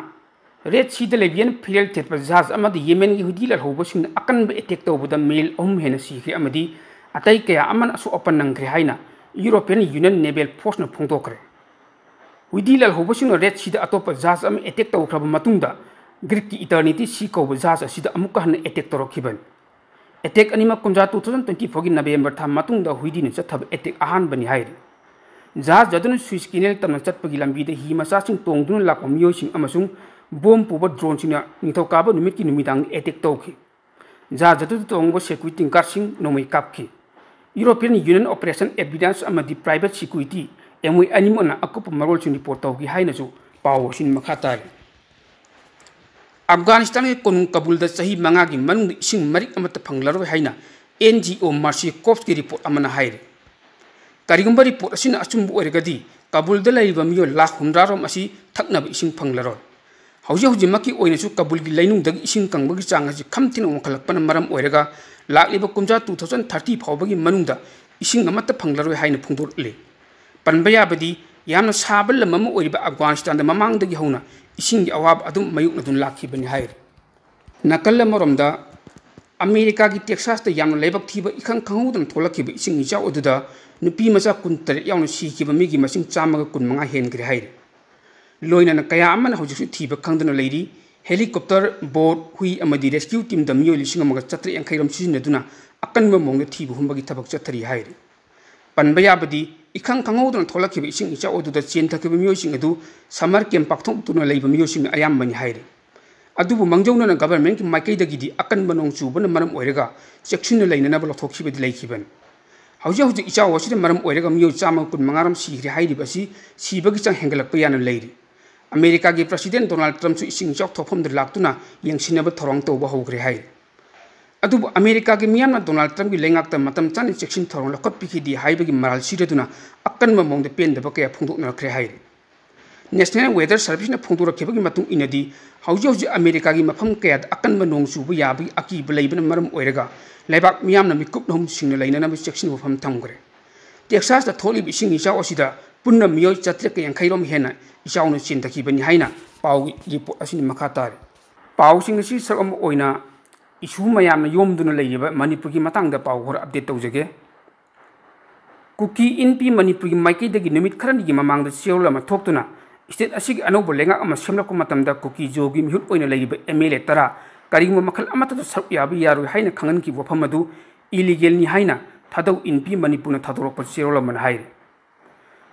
ꯔꯦꯗ ꯁꯤꯗ ꯂꯤꯕꯤꯌꯟ ꯐꯤꯔꯦꯜ ꯊꯦꯠꯄ ꯖꯍꯥꯖ ꯑꯃꯗ ꯌꯦꯃꯦꯟꯒꯤ ꯍꯨꯗꯤ ꯂꯥꯜꯍꯧꯕꯁꯤꯡꯅ ꯑꯀꯟꯕ ꯑꯦꯇꯦꯛ ꯇꯧꯕꯗ ꯃꯤꯔꯦꯜ ꯑꯍꯨꯝ ꯍꯦꯟꯅ ꯁꯤꯈ꯭ꯔꯦ ꯑꯃꯗꯤ ꯑꯇꯩ ꯀꯌꯥ ꯑꯃꯅ ꯑꯁꯣꯛ ꯑꯄꯟ ꯅꯪꯈ꯭ꯔꯦ ꯍꯥꯏꯅ ꯌꯨꯔꯣꯄꯤꯌꯟ ꯌꯨꯅꯤꯌꯟ ꯅꯦꯚꯦꯜ ꯐꯣꯔꯁꯅ ꯐꯣꯡꯗꯣꯛꯈ꯭ꯔꯦ꯫ ꯍꯨꯗꯤ ꯂꯥꯜꯍꯧꯕꯁꯤꯡꯅ ꯔꯦꯗ ꯁꯤꯗ ꯑꯇꯣꯞꯄ ꯖꯍꯥꯖ ꯑꯃ ꯑꯦꯇꯦꯛ ꯇꯧꯈ꯭ꯔꯕ ꯃꯇꯨꯡꯗ ꯒ꯭ꯔꯤꯛꯀꯤ ꯏꯇꯔꯅꯤꯇꯤ ꯁꯤ ꯀꯧꯕ ꯖꯍꯥꯖ ꯑꯁꯤꯗ ꯑꯃꯨꯛꯀ ꯍꯟꯅ ꯑꯦꯇꯦꯛ ꯇꯧꯔꯛꯈꯤꯕꯅꯤ꯫ ꯑꯦꯇꯦꯛ ꯑꯅꯤꯃꯛ ꯀꯨꯝꯖꯥ two thousand twenty fourꯒꯤ ꯅꯕꯦꯝꯕꯔ ꯊꯥ ꯃꯇꯨꯡꯗ ꯍꯨꯏꯗꯤꯅ ꯆꯠꯊꯕ ꯑꯦꯇꯦꯛ ꯑꯍꯥꯟꯕꯅꯤ ꯍꯥꯏꯔꯤ꯫ ꯖꯍꯥꯖ ꯑꯗꯨꯅ ꯁ꯭ꯋꯤꯁ ꯀꯦꯅꯦꯜ ꯇꯝꯅ ꯆꯠꯄꯒꯤ ꯂꯝꯕꯤꯗ ꯍꯤ ꯃꯆꯥꯁꯤꯡ ꯇꯣꯡꯗꯨꯅ ꯂꯥꯛꯄ ꯃꯤꯑꯣꯏꯁꯤꯡ ꯑꯃꯁꯨꯡ ꯕꯣꯝ ꯄꯨꯕ ꯗ꯭ꯔꯣꯟꯁꯤꯡꯅ ꯅꯤꯡꯊꯧꯀꯥꯕ ꯅꯨꯃꯤꯠꯀꯤ ꯅꯨꯃꯤꯗꯥꯡꯗ ꯑꯦꯇꯦꯛ ꯇꯧꯈꯤ꯫ ꯖꯍꯥꯖ ꯑꯗꯨꯗ ꯇꯣꯡꯕ ꯁꯦꯀ꯭ꯌꯨꯔꯤꯇꯤ ꯒꯥꯔꯗꯁꯤꯡ ꯅꯣꯡꯃꯩ ꯀꯥꯞꯈꯤ꯫ ꯌꯨꯔꯣꯄꯤꯌꯟ ꯌꯨꯅꯤꯌꯟ ꯑꯣꯄꯔꯦꯁꯟ ꯑꯦꯕꯤꯗꯥꯟꯁ ꯑꯃꯗꯤ ꯄ꯭ꯔꯥꯏꯚꯦꯠ ꯁꯦꯀ꯭ꯌꯨꯔꯤꯇꯤ, ꯑꯦꯝ ꯑꯣ ꯑꯦ, ꯑꯅꯤꯃꯛꯅ ꯑꯀꯨꯞꯄ ꯃꯔꯣꯜꯁꯤꯡ ꯔꯤꯄꯣꯔꯠ ꯇꯧꯈꯤ ꯍꯥꯏꯅꯁꯨ ꯄꯥꯎ ꯑꯁꯤꯅ ꯃꯈꯥ ꯇꯥꯔꯤ꯫ ꯑꯐꯒꯥꯅꯤꯁꯇꯥꯟꯒꯤ ꯀꯣꯅꯨꯡ ꯀꯕꯨꯜꯗ ꯆꯍꯤ ꯃꯉꯥꯒꯤ ꯃꯅꯨꯡꯗ ꯏꯁꯤꯡ ꯃꯔꯤꯛ ꯑꯃꯠꯇ ꯐꯪꯂꯔꯣꯏ ꯍꯥꯏꯅ ꯑꯦꯟ ꯖꯤ ꯑꯣ ꯃꯥꯔꯁꯤ ꯀꯣꯞꯁꯀꯤ ꯔꯤꯄꯣꯔꯠ ꯑꯃꯅ ꯍꯥꯏꯔꯤ꯫ ꯀꯔꯤꯒꯨꯝꯕ ꯔꯤꯄꯣꯔꯠ ꯑꯁꯤꯅ ꯑꯆꯨꯝꯕ ꯑꯣꯏꯔꯒꯗꯤ, ꯀꯕꯨꯜꯗ ꯂꯩꯔꯤꯕ ꯃꯤꯑꯣꯏ ꯂꯥꯈ ꯍꯨꯝꯗ꯭ꯔꯥ ꯔꯣꯝ ꯑꯁꯤ ꯊꯛꯅꯕ ꯏꯁꯤꯡ ꯐꯪꯂꯔꯣꯏ꯫ ꯍꯧꯖꯤꯛ ꯍꯧꯖꯤꯛꯃꯛꯀꯤ ꯑꯣꯏꯅꯁꯨ ꯀꯕꯨꯜꯒꯤ ꯂꯩꯅꯨꯡꯗꯒꯤ ꯏꯁꯤꯡ ꯀꯪꯕꯒꯤ ꯆꯥꯡ ꯑꯁꯤ ꯈꯝ ꯊꯦꯡꯅ ꯋꯥꯡꯈꯠꯂꯛꯄꯅ ꯃꯔꯝ ꯑꯣꯏꯔꯒ ꯂꯥꯛꯂꯤꯕ ꯀꯨꯝꯖꯥ two thousand thirty ꯐꯥꯎꯕꯒꯤ ꯃꯅꯨꯡꯗ ꯏꯁꯤꯡ ꯑꯃꯠꯇ ꯐꯪꯂꯔꯣꯏ ꯍꯥꯏꯅ ꯐꯣꯡꯗꯣꯔꯛꯂꯤ꯫ ꯄꯟꯕ ꯌꯥꯕꯗꯤ, ꯌꯥꯝꯅ ꯁꯥꯕ ꯂꯝ ꯑꯃ ꯑꯣꯏꯔꯤꯕ ꯑꯐꯒꯥꯅꯤꯁꯇꯥꯟꯗ ꯃꯃꯥꯡꯗꯒꯤ ꯍꯧꯅ ꯏꯁꯤꯡꯒꯤ ꯑꯋꯥꯕ ꯑꯗꯨꯝ ꯃꯥꯌꯣꯛꯅꯗꯨꯅ ꯂꯥꯛꯈꯤꯕꯅꯤ ꯍꯥꯏꯔꯤ꯫ ꯅꯥꯀꯜ ꯑꯃꯔꯣꯝꯗ, ꯑꯃꯦꯔꯤꯀꯥꯒꯤ ꯇꯦꯛꯁꯥꯁꯇ ꯌꯥꯝꯅ ꯂꯥꯏꯕꯛ ꯊꯤꯕ ꯏꯈꯪ ꯈꯪꯍꯧꯗꯅ ꯊꯣꯛꯂꯛꯈꯤꯕ ꯏꯁꯤꯡ ꯏꯆꯥꯎ ꯑꯗꯨꯗ ꯅꯨꯄꯤ ꯃꯆꯥ ꯀꯨꯟꯇꯔꯦꯠ ꯌꯥꯎꯅ ꯁꯤꯈꯤꯕ ꯃꯤꯒꯤ ꯃꯁꯤꯡ ꯆꯥꯝꯃꯒ ꯀꯨꯟꯃꯉꯥ ꯍꯦꯟꯈ꯭ꯔꯦ ꯍꯥꯏꯔꯤ꯫ ꯂꯣꯏꯅꯅ ꯀꯌꯥ ꯑꯃꯅ ꯍꯧꯖꯤꯛꯁꯨ ꯊꯤꯕ ꯈꯪꯗꯅ ꯂꯩꯔꯤ꯫ ꯍꯦꯂꯤꯀꯣꯞꯇꯔ, ꯕꯣꯠ, ꯍꯨꯏ ꯑꯃꯗꯤ ꯔꯦꯁꯀ꯭ꯌꯨ ꯇꯤꯝꯗ ꯃꯤꯑꯣꯏ ꯂꯤꯁꯤꯡ ꯑꯃꯒ ꯆꯥꯇ꯭ꯔꯦꯠ ꯌꯥꯡꯈꯩ ꯔꯣꯝ ꯁꯤꯖꯤꯟꯅꯗꯨꯅ ꯑꯀꯟꯕ ꯃꯑꯣꯡꯗ ꯊꯤꯕ ꯍꯨꯝꯕꯒꯤ ꯊꯕꯛ ꯆꯠꯊꯔꯤ ꯍꯥꯏꯔꯤ꯫ ꯄꯟꯕ ꯌꯥꯕꯗꯤ, ꯏꯈꯪ ꯈꯪꯍꯧꯗꯅ ꯊꯣꯛꯂꯛꯈꯤꯕ ꯏꯁꯤꯡ ꯏꯆꯥꯎ ꯑꯗꯨꯗ ꯆꯦꯟꯊꯈꯤꯕ ꯃꯤꯑꯣꯏꯁꯤꯡ ꯑꯗꯨ ꯁꯝꯃꯔ ꯀꯦꯝꯞ ꯄꯥꯡꯊꯣꯛꯇꯨꯅ ꯂꯩꯕ ꯃꯤꯑꯣꯏꯁꯤꯡꯅ ꯑꯌꯥꯝꯕꯅꯤ ꯍꯥꯏꯔꯤ꯫ ꯑꯗꯨꯕꯨ ꯃꯥꯡꯖꯧꯅꯅ ꯒꯚꯔꯟꯃꯦꯟꯠꯀꯤ ꯃꯥꯏꯀꯩꯗꯒꯤꯗꯤ ꯑꯀꯟꯕ ꯅꯣꯡ ꯆꯨꯕꯅ ꯃꯔꯝ ꯑꯣꯏꯔꯒ ꯆꯦꯛꯁꯤꯟꯅ ꯂꯩꯅꯅꯕ ꯂꯧꯊꯣꯛꯈꯤꯕꯗꯤ ꯂꯩꯈꯤꯕꯅꯤ꯫ ꯍꯧꯖꯤꯛ ꯍꯧꯖꯤꯛ ꯏꯆꯥꯎ ꯑꯁꯤꯅ ꯃꯔꯝ ꯑꯣꯏꯔꯒ ꯃꯤꯑꯣꯏ ꯆꯥꯝꯃꯒ ꯀꯨꯟꯃꯉꯥ ꯔꯣꯝ ꯁꯤꯈ꯭ꯔꯦ ꯍꯥꯏꯔꯤꯕ ꯑꯁꯤ ꯁꯤꯕꯒꯤ ꯆꯥꯡ ꯍꯦꯟꯒꯠꯂꯛꯄ ꯌꯥꯅ ꯂꯩꯔꯤ꯫ ꯑꯃꯦꯔꯤꯀꯥꯒꯤ ꯄ꯭ꯔꯁꯤꯗꯦꯟꯠ ꯗꯣꯅꯥꯜꯗ ꯇ꯭ꯔꯝꯞꯁꯨ ꯏꯁꯤꯡ ꯏꯆꯥꯎ ꯊꯣꯛꯐꯝꯗ ꯂꯥꯛꯇꯨꯅ ꯌꯦꯡꯁꯤꯟꯅꯕ ꯊꯧꯔꯥꯡ ꯇꯧꯕ ꯍꯧꯈ꯭ꯔꯦ ꯍꯥꯏꯔꯤ꯫ ꯑꯗꯨꯕꯨ ꯑꯃꯦꯔꯤꯀꯥꯒꯤ ꯃꯤꯌꯥꯝꯅ ꯗꯣꯅꯥꯜꯗ ꯇ꯭ꯔꯝꯞꯀꯤ ꯂꯩꯉꯥꯛꯇ ꯃꯇꯝ ꯆꯥꯅ ꯆꯦꯛꯁꯤꯟ ꯊꯧꯔꯥꯡ ꯂꯧꯈꯠꯄꯤꯈꯤꯗꯦ ꯍꯥꯏꯕꯒꯤ ꯃꯔꯥꯜ ꯁꯤꯔꯗꯨꯅ ꯑꯀꯟꯕ ꯃꯑꯣꯡꯗ ꯄꯦꯟꯗꯕ ꯀꯌꯥ ꯐꯣꯡꯗꯣꯛꯅꯔꯛꯈ꯭ꯔꯦ ꯍꯥꯏꯔꯤ꯫ ꯅꯦꯁꯅꯦꯜ ꯋꯦꯗꯔ ꯁꯔꯚꯤꯁꯅ ꯐꯣꯡꯗꯣꯔꯛꯈꯤꯕꯒꯤ ꯃꯇꯨꯡ ꯏꯟꯅꯗꯤ, ꯍꯧꯖꯤꯛ ꯍꯧꯖꯤꯛ ꯑꯃꯦꯔꯤꯀꯥꯒꯤ ꯃꯐꯝ ꯀꯌꯥꯗ ꯑꯀꯟꯕ ꯅꯣꯡ ꯆꯨꯕ ꯌꯥꯕꯒꯤ ꯑꯀꯤꯕ ꯂꯩꯕꯅ ꯃꯔꯝ ꯑꯣꯏꯔꯒ ꯂꯩꯕꯥꯛ ꯃꯤꯌꯥꯝꯅ ꯃꯤꯀꯨꯞ ꯅꯍꯨꯝ ꯁꯤꯡꯅ ꯂꯩꯅꯅꯕ ꯆꯦꯛꯁꯤꯟ ꯋꯥꯐꯝ ꯊꯝꯈ꯭ꯔꯦ꯫ ꯇꯦꯛꯁꯥꯁꯇ ꯊꯣꯛꯂꯤꯕ ꯏꯁꯤꯡ ꯏꯆꯥꯎ ꯑꯁꯤꯗ ꯄꯨꯟꯅ ꯃꯤꯑꯣꯏ ꯆꯥꯇ꯭ꯔꯦꯠꯀ ꯌꯥꯡꯈꯩ ꯔꯣꯝ ꯍꯦꯟꯅ ꯏꯆꯥꯎꯅ ꯆꯦꯟꯊꯈꯤꯕꯅꯤ ꯍꯥꯏꯅ ꯄꯥꯎꯒꯤ ꯔꯤꯄꯣꯔꯠ ꯑꯁꯤꯅ ꯃꯈꯥ ꯇꯥꯔꯤ꯫ ꯄꯥꯎꯁꯤꯡ ꯑꯁꯤ ꯁꯔꯨꯛ ꯑꯃ ꯑꯣꯏꯅ ꯏꯁꯨ ꯃꯌꯥꯝꯅ ꯌꯣꯝꯗꯨꯅ ꯂꯩꯔꯤꯕ ꯃꯅꯤꯄꯨꯔꯒꯤ ꯃꯇꯥꯡꯗ ꯄꯥꯎ ꯈꯔ ꯑꯞꯗꯦꯠ ꯇꯧꯖꯒꯦ꯫ ꯀꯨꯀꯤ ꯏꯟꯄꯤ ꯃꯅꯤꯄꯨꯔꯒꯤ ꯃꯥꯏꯀꯩꯗꯒꯤ ꯅꯨꯃꯤꯠ ꯈꯔꯅꯤꯒꯤ ꯃꯃꯥꯡꯗ ꯆꯦꯔꯣꯜ ꯑꯃ ꯊꯣꯛꯇꯨꯅ ꯁ꯭ꯇꯦꯠ ꯑꯁꯤꯒꯤ ꯑꯅꯧꯕ ꯂꯩꯉꯥꯛ ꯑꯃ ꯁꯦꯝꯂꯛꯄ ꯃꯇꯝꯗ ꯀꯨꯀꯤ ꯖꯣꯒꯤ ꯃꯤꯍꯨꯠ ꯑꯣꯏꯅ ꯂꯩꯔꯤꯕ ꯑꯦꯝ ꯑꯦꯜ ꯑꯦ ꯇꯔꯥ ꯀꯔꯤꯒꯨꯝꯕ ꯃꯈꯜ ꯑꯃꯠꯇꯗ ꯁꯔꯨꯛ ꯌꯥꯕ ꯌꯥꯔꯣꯏ ꯍꯥꯏꯅ ꯈꯪꯍꯟꯈꯤꯕ ꯋꯥꯐꯝ ꯑꯗꯨ ꯏꯂꯤꯒꯦꯜꯅꯤ ꯍꯥꯏꯅ ꯊꯥꯗꯧ ꯏꯟꯄꯤ ꯃꯅꯤꯄꯨꯔꯅ ꯊꯥꯗꯣꯔꯛꯄ ꯆꯦꯔꯣꯜ ꯑꯃꯅ ꯍꯥꯏꯔꯤ꯫